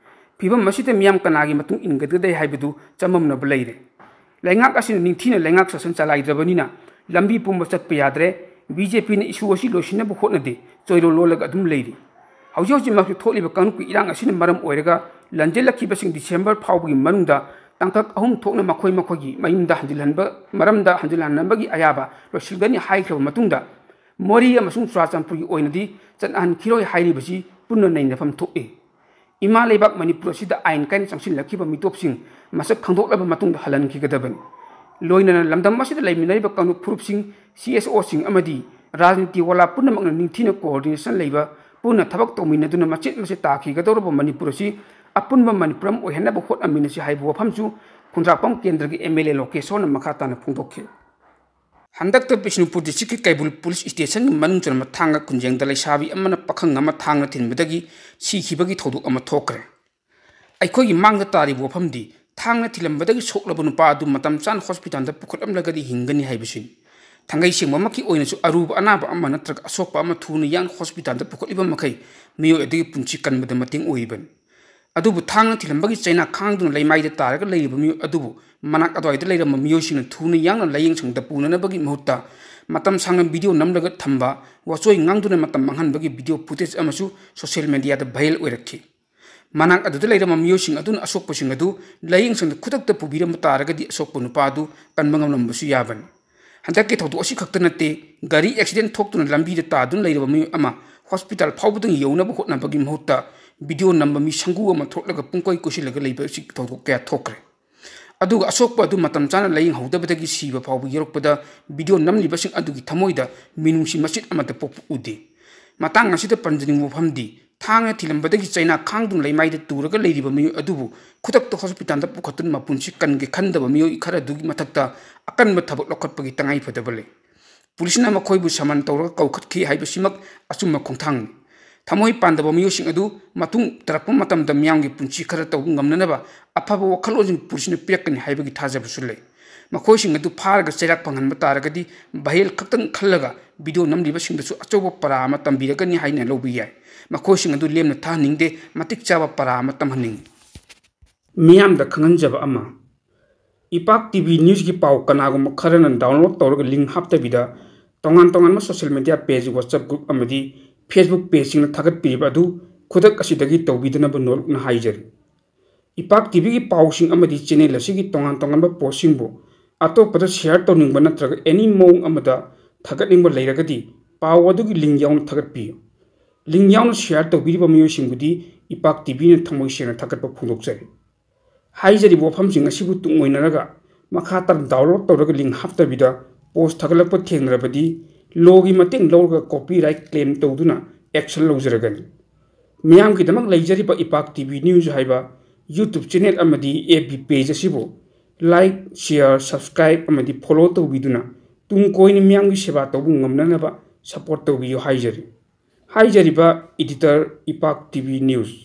ꯐꯤꯚꯝ ꯑꯁꯤꯗ ꯃꯤꯌꯥꯝ ꯀꯅꯥꯒꯤ ꯃꯇꯨꯡ ꯏꯟꯒꯗꯒꯦ ꯍꯥꯏꯕꯗꯨ ꯆꯃꯝꯅꯕ ꯂꯩꯔꯦ꯫ ꯂꯩꯉꯥꯛ ꯑꯁꯤꯅ ꯅꯤꯡꯊꯤꯅ ꯂꯩꯉꯥꯛ ꯁꯥꯁꯟ ꯆꯂꯥꯏꯗ꯭ꯔꯕꯅꯤꯅ ꯂꯝꯕꯤ ꯄꯨꯝꯕ ꯆꯠꯄ ꯌꯥꯗ꯭ꯔꯦ꯫ BJPꯅ issue ꯑꯁꯤ ꯂꯣꯏꯁꯤꯟꯅꯕ ꯍꯣꯠꯅꯗꯦ, ꯆꯣꯏꯔꯣꯜ ꯂꯣꯜꯂꯒ ꯑꯗꯨꯝ ꯂꯩꯔꯤ꯫ ꯍꯧꯖꯤꯛ ꯍꯧꯖꯤꯛꯃꯛꯁꯨ ꯊꯣꯛꯂꯤꯕ ꯀꯥꯡꯂꯨꯞꯀꯤ ꯏꯔꯥꯡ ꯑꯁꯤꯅ ꯃꯔꯝ ꯑꯣꯏꯔꯒ ꯂꯟꯖꯦꯜꯂꯛꯈꯤꯕꯁꯤꯡ December ꯐꯥꯎꯕꯒꯤ ꯃꯅꯨꯡꯗ ꯇꯥꯡꯀꯛ ꯑꯍꯨꯝ ꯊꯣꯛꯅ ꯃꯈꯣꯏ ꯃꯈꯣꯏꯒꯤ ꯃꯌꯨꯝꯗ ꯍꯟꯖꯤꯜꯍꯟꯕ, ꯃꯔꯝꯗ ꯍꯟꯖꯤꯜꯍꯟꯅꯕꯒꯤ ꯑꯌꯥꯕ ꯂꯣꯏꯁꯤꯟꯒꯅꯤ ꯍꯥꯏꯈ꯭ꯔꯕ ꯃꯇꯨꯡꯗ ꯃꯣꯔꯦ ꯑꯃꯁꯨꯡ ꯆꯨꯔꯥꯆꯥꯟꯄꯨꯔꯒꯤ ꯑꯣꯏꯅꯗꯤ ꯆꯠꯅꯍꯟꯈꯤꯔꯣꯏ ꯍꯥꯏꯔꯤꯕꯁꯤ ꯄꯨꯟꯅ ꯅꯩꯅꯐꯝ ꯊꯣꯛꯏ꯫ ꯏꯃꯥ ꯂꯩꯕꯥꯛ ꯃꯅꯤꯄꯨꯔ ꯑꯁꯤꯗ ꯑꯥꯏꯟ ꯀꯥꯏꯅ ꯆꯪꯁꯤꯜꯂꯛꯈꯤꯕ ꯃꯤꯇꯣꯞꯁꯤꯡ ꯃꯁꯛ ꯈꯪꯗꯣꯛꯂꯕ ꯃꯇꯨꯡꯗ ꯍꯜꯍꯟꯈꯤꯒꯗꯕꯅꯤ꯫ ꯂꯣꯏꯅꯅ ꯂꯝꯗꯝ ꯑꯁꯤꯗ ꯂꯩꯃꯤꯟꯅꯔꯤꯕ ꯀꯥꯡꯂꯨꯞ ꯐꯨꯔꯨꯞꯁꯤꯡ, CSOꯁꯤꯡ ꯑꯃꯗꯤ ꯔꯥꯖꯅꯤꯇꯤ ꯋꯥꯂꯥ ꯄꯨꯝꯅꯃꯛꯅ ꯅꯤꯡꯊꯤꯅ coordination ꯂꯩꯕ ꯄꯨꯟꯅ ꯊꯕꯛ ꯇꯧꯃꯤꯟꯅꯗꯨꯅ ꯃꯆꯦꯠ ꯃꯆꯦꯠ ꯇꯥꯈꯤꯒꯗꯧꯔꯕ ꯃꯅꯤꯄꯨꯔ ꯑꯁꯤ ꯑꯄꯨꯟꯕ ꯃꯅꯤꯄꯨꯔ ꯑꯃ ꯑꯣꯏꯍꯟꯅꯕ ꯍꯣꯠꯅꯃꯤꯟꯅꯁꯤ ꯍꯥꯏꯕ ꯋꯥꯐꯝꯁꯨ ꯈꯨꯟꯗ꯭ꯔꯥꯛꯄꯝ ꯀꯦꯟꯗ꯭ꯔꯒꯤ MLA ꯂꯣꯀꯦꯁꯣꯔꯅ ꯃꯈꯥ ꯇꯥꯅ ꯐꯣꯡꯗꯣꯛꯈꯤ꯫ ꯍꯟꯗꯛꯇ ꯕꯤꯁꯅꯨꯄꯨꯔ districtꯀꯤ ꯀꯩꯕꯨꯜ police stationꯒꯤ ꯃꯅꯨꯡ ꯆꯟꯕ ꯊꯥꯡꯒ ꯈꯨꯟꯖꯦꯡꯗ ꯂꯩꯁꯥꯕꯤ ꯑꯃꯅ ꯄꯥꯈꯪ ꯑꯃ ꯊꯥꯡꯅ ꯊꯤꯟꯕꯗꯒꯤ ꯁꯤꯈꯤꯕꯒꯤ ꯊꯧꯗꯣꯛ ꯑꯃ ꯊꯣꯛꯈ꯭ꯔꯦ꯫ ꯑꯩꯈꯣꯏꯒꯤ ꯃꯥꯡꯗ ꯇꯥꯔꯤꯕ ꯋꯥꯐꯝꯗꯤ ꯊꯥꯡꯅ ꯊꯤꯜꯂꯝꯕꯗꯒꯤ ꯁꯣꯛꯂꯕ ꯅꯨꯄꯥ ꯑꯗꯨ ꯃꯇꯝ ꯆꯥꯅ hospitalꯗ ꯄꯨꯈꯠꯂꯝꯂꯒꯗꯤ ꯍꯤꯡꯒꯅꯤ ꯍꯥꯏꯕꯁꯤꯅꯤ꯫ ꯊꯥꯡꯒꯩ ꯁꯦꯡꯕꯃꯛꯀꯤ ꯑꯣꯏꯅꯁꯨ ꯑꯔꯨꯕ ꯑꯅꯥꯕ ꯑꯃ ꯅꯠꯇ꯭ꯔꯒ ꯑꯁꯣꯛꯄ ꯑꯃ ꯊꯨꯅ ꯌꯥꯡꯅ hospitalꯗ ꯄꯨꯈꯠꯂꯤꯕ ꯃꯈꯩ ꯃꯤꯑꯣꯏ ꯑꯗꯨꯒꯤ ꯄꯨꯟꯁꯤ ꯀꯟꯕꯗ ꯃꯇꯦꯡ ꯑꯣꯏꯔꯤꯕꯅꯤ꯫ ꯑꯗꯨꯕꯨ ꯊꯥꯡꯅ ꯊꯤꯜꯂꯝꯕꯒꯤ ꯆꯩꯅꯥ ꯈꯥꯡꯗꯨꯅ ꯂꯩꯃꯥꯏꯗ ꯇꯥꯔꯒ ꯂꯩꯔꯤꯕ ꯃꯤꯑꯣꯏ ꯑꯗꯨꯕꯨ ꯃꯅꯥꯛ ꯑꯗꯨꯋꯥꯏꯗ ꯂꯩꯔꯝꯕ ꯃꯤꯑꯣꯏꯁꯤꯡꯅ ꯊꯨꯅ ꯌꯥꯡꯅ ꯂꯥꯏꯌꯦꯡ ꯁꯪꯗ ꯄꯨꯅꯅꯕꯒꯤ ꯃꯍꯨꯠꯇ ꯃꯇꯝ ꯁꯥꯡꯅ video ꯅꯝꯂꯒ ꯊꯝꯕ, ꯋꯥꯆꯣꯏ ꯉꯥꯡꯗꯨꯅ ꯃꯇꯝ ꯃꯥꯡꯍꯟꯕꯒꯤ video footage ꯑꯃꯁꯨ social mediaꯗ viral ꯑꯣꯏꯔꯛꯈꯤ꯫ ꯃꯅꯥꯛ ꯑꯗꯨꯗ ꯂꯩꯔꯝꯕ ꯃꯤꯑꯣꯏꯁꯤꯡ ꯑꯗꯨꯅ ꯑꯁꯣꯛꯄꯁꯤꯡ ꯑꯗꯨ ꯂꯥꯏꯌꯦꯡ ꯁꯪꯗ ꯈꯨꯗꯛꯇ ꯄꯨꯕꯤꯔꯝꯕ ꯇꯥꯔꯒꯗꯤ ꯑꯁꯣꯛꯄ ꯅꯨꯄꯥ ꯑꯗꯨ ꯀꯟꯕ ꯉꯝꯂꯝꯕꯁꯨ ꯌꯥꯕꯅꯤ꯫ ꯍꯟꯗꯛꯀꯤ ꯊꯧꯗꯣꯛ ꯑꯁꯤ ꯈꯛꯇ ꯅꯠꯇꯦ, ꯒꯥꯔꯤ accident ꯊꯣꯛꯇꯨꯅ ꯂꯝꯕꯤꯗ ꯇꯥꯗꯨꯅ ꯂꯩꯔꯕ ꯃꯤꯑꯣꯏ ꯑꯃ hospital ꯐꯥꯎꯕꯗꯪ ꯌꯧꯅꯕ ꯍꯣꯠꯅꯕꯒꯤ ꯃꯍꯨꯠꯇ video ꯅꯝꯕ ꯃꯤ ꯁꯪꯒꯨ ꯑꯃ ꯊꯣꯛꯂꯒ ꯄꯨꯡꯀꯣꯏ ꯀꯣꯏꯁꯤꯜꯂꯒ ꯂꯩꯕ ꯑꯁꯤ ꯊꯧꯗꯣꯛ ꯀꯌꯥ ꯊꯣꯛꯈ꯭ꯔꯦ꯫ ꯑꯗꯨꯒ ꯑꯁꯣꯛꯄ ꯑꯗꯨ ꯃꯇꯝ ꯆꯥꯅ ꯂꯥꯏꯌꯦꯡꯍꯧꯗꯕꯗꯒꯤ ꯁꯤꯕ ꯐꯥꯎꯕ ꯌꯧꯔꯛꯄꯗ video ꯅꯝꯂꯤꯕꯁꯤꯡ ꯑꯗꯨꯒꯤ ꯊꯃꯣꯏꯗ ꯃꯤꯅꯨꯡꯁꯤ ꯃꯆꯦꯠ ꯑꯃꯠꯇ ꯄꯣꯛꯄ ꯎꯗꯦ꯫ ꯃꯇꯥꯡ ꯑꯁꯤꯗ ꯄꯟꯖꯅꯤꯡꯕ ꯋꯥꯐꯝꯗꯤ, ꯊꯥꯡꯅ ꯊꯤꯜꯂꯝꯕꯗꯒꯤ ꯆꯩꯅꯥ ꯈꯥꯡꯗꯨꯅ ꯂꯩꯃꯥꯏꯗ ꯇꯨꯔꯒ ꯂꯩꯔꯤꯕ ꯃꯤꯑꯣꯏ ꯑꯗꯨꯕꯨ ꯈꯨꯗꯛꯇ ꯍꯣꯁꯄꯤꯇꯥꯜꯗ ꯄꯨꯈꯠꯇꯨꯅ ꯃꯄꯨꯟꯁꯤ ꯀꯟꯒꯦ ꯈꯟꯗꯕ ꯃꯤꯑꯣꯏ ꯈꯔ ꯑꯗꯨꯒꯤ ꯃꯊꯛꯇ ꯑꯀꯟꯕ ꯊꯕꯛ ꯂꯧꯈꯠꯄꯒꯤ ꯇꯉꯥꯏ ꯐꯗꯕ ꯂꯩ꯫ ꯄꯨꯂꯤꯁꯅ ꯃꯈꯣꯏꯕꯨ ꯁꯃꯟ ꯇꯧꯔꯒ ꯀꯧꯈꯠꯈꯤ ꯍꯥꯏꯕꯁꯤꯃꯛ ꯑꯆꯨꯝꯕ ꯈꯣꯡꯊꯥꯡꯅꯤ꯫ ꯊꯃꯣꯏ ꯄꯥꯟꯗꯕ ꯃꯤꯑꯣꯏꯁꯤꯡ ꯑꯗꯨ ꯃꯇꯨꯡ ꯇꯥꯔꯛꯄ ꯃꯇꯝꯗ ꯃꯤꯌꯥꯝꯒꯤ ꯄꯨꯟꯁꯤ ꯈꯔ ꯇꯧꯕ ꯉꯝꯅꯅꯕ ꯑꯐꯕ ꯋꯥꯈꯜꯂꯣꯟꯁꯤꯡ ꯄꯨꯂꯤꯁꯅ ꯄꯤꯔꯛꯀꯅꯤ ꯍꯥꯏꯕꯒꯤ ꯊꯥꯖꯕꯁꯨ ꯂꯩ꯫ ꯃꯈꯣꯏꯁꯤꯡ ꯑꯗꯨ ꯐꯥꯔꯒ ꯆꯩꯔꯥꯛ ꯐꯪꯍꯟꯕ ꯇꯥꯔꯒꯗꯤ ꯚꯥꯏꯔꯦꯜ ꯈꯛꯇꯪ ꯈꯜꯂꯒ ꯚꯤꯗꯤꯑꯣ ꯅꯝꯂꯤꯕꯁꯤꯡꯗꯁꯨ ꯑꯆꯧꯕ ꯄꯔꯥ ꯑꯃ ꯇꯝꯕꯤꯔꯒꯅꯤ ꯍꯥꯏꯅ ꯂꯧꯕ ꯌꯥꯏ꯫ ꯃꯈꯣꯏꯁꯤꯡ ꯑꯗꯨ ꯂꯦꯝꯅ ꯊꯥꯍꯟꯅꯤꯡꯗꯦ, ꯃꯇꯤꯛ ꯆꯥꯕ ꯄꯔꯥ ꯑꯃ ꯇꯝꯍꯟꯅꯤꯡꯏ꯫ ꯃꯤꯌꯥꯝꯗ ꯈꯪꯍꯟꯖꯕ ꯑꯃ, ꯏꯄꯥꯛ ꯇꯤ ꯚꯤ ꯅ꯭ꯌꯨꯁꯀꯤ ꯄꯥꯎ ꯀꯅꯥꯒꯨꯝꯕ ꯈꯔꯅ ꯗꯥꯎꯟꯂꯣꯗ ꯇꯧꯔꯒ ꯂꯤꯡ ꯍꯥꯞꯇꯕꯤꯗ ꯇꯣꯉꯥꯟ ꯇꯣꯉꯥꯟꯕ social media page, WhatsApp group ꯑꯃꯗꯤ Facebook ꯄꯦꯖꯁꯤꯡꯅ ꯊꯥꯒꯠꯄꯤꯔꯤꯕ ꯑꯗꯨ ꯈꯨꯗꯛ ꯑꯁꯤꯗꯒꯤ ꯇꯧꯕꯤꯗꯅꯕ ꯅꯣꯜꯂꯨꯛꯅ ꯍꯥꯏꯖꯔꯤ꯫ ꯏꯄꯥꯛ ꯇꯤ ꯚꯤꯒꯤ ꯄꯥꯎꯁꯤꯡ ꯑꯃꯗꯤ ꯆꯦꯅꯦꯜ ꯑꯁꯤꯒꯤ ꯇꯣꯉꯥꯟ ꯇꯣꯉꯥꯟꯕ ꯄꯣꯁꯁꯤꯡꯕꯨ ꯑꯇꯣꯞꯄꯗ ꯁꯤꯌꯥꯔ ꯇꯧꯅꯤꯡꯕ ꯅꯠꯇ꯭ꯔꯒ ꯑꯦꯅꯤ ꯃꯑꯣꯡ ꯑꯃꯗ ꯊꯥꯒꯠꯅꯤꯡꯕ ꯂꯩꯔꯒꯗꯤ ꯄꯥꯎ ꯑꯗꯨꯒꯤ ꯂꯤꯡ ꯌꯥꯎꯅ ꯊꯥꯒꯠꯄꯤꯌꯨ꯫ ꯂꯤꯡ ꯌꯥꯎꯅ ꯁꯤꯌꯥꯔ ꯇꯧꯕꯤꯔꯤꯕ ꯃꯤꯑꯣꯏꯁꯤꯡꯕꯨꯗꯤ ꯏꯄꯥꯛ ꯇꯤ ꯚꯤꯅ ꯊꯃꯣꯏ ꯁꯦꯡꯅ ꯊꯥꯒꯠꯄ ꯐꯣꯡꯗꯣꯛꯆꯔꯤ꯫ ꯍꯥꯏꯖꯔꯤꯕ ꯋꯥꯐꯝꯁꯤꯡ ꯑꯁꯤꯕꯨ ꯇꯨꯡ ꯑꯣꯏꯅꯔꯒ ꯃꯈꯥ ꯇꯥꯅ ꯗꯥꯎꯟꯂꯣꯗ ꯇꯧꯔꯒ ꯂꯤꯡ ꯍꯥꯞꯇꯕꯤꯗ ꯄꯣꯁ ꯊꯥꯒꯠꯂꯛꯄ ꯊꯦꯡꯅꯔꯕꯗꯤ ꯂꯣꯒꯤ ꯃꯇꯦꯡ ꯂꯧꯔꯒ ꯀꯣꯄꯤꯔꯥꯏꯠ ꯀ꯭ꯂꯦꯝ ꯇꯧꯗꯨꯅ ꯑꯦꯛꯁꯟ ꯂꯧꯖꯔꯒꯅꯤ꯫ ꯃꯤꯌꯥꯝꯒꯤꯗꯃꯛ ꯂꯩꯖꯔꯤꯕ ꯏꯄꯥꯛ ꯇꯤ ꯚꯤ ꯅ꯭ꯌꯨꯁ ꯍꯥꯏꯕ ꯌꯨꯇ꯭ꯌꯨꯕ ꯆꯦꯅꯦꯜ ꯑꯃꯗꯤ ꯑꯦꯐ ꯕꯤ ꯄꯦꯖ ꯑꯁꯤꯕꯨ ꯂꯥꯏꯛ, ꯁꯤꯌꯥꯔ, ꯁꯕꯁꯀ꯭ꯔꯥꯏꯕ ꯑꯃꯗꯤ ꯐꯣꯂꯣ ꯇꯧꯕꯤꯗꯨꯅ ꯇꯨꯡ ꯀꯣꯏꯅ ꯃꯤꯌꯥꯝꯒꯤ ꯁꯦꯕꯥ ꯇꯧꯕ ꯉꯝꯅꯅꯕ ꯁꯄꯣꯔꯠ ꯇꯧꯕꯤꯌꯨ ꯍꯥꯏꯖꯔꯤ꯫ ꯍꯥꯏꯖꯔꯤꯕ ꯏꯗꯤꯇꯔ ꯏꯄꯥꯛ ꯇꯤ ꯚꯤ ꯅ꯭ꯌꯨꯁ꯫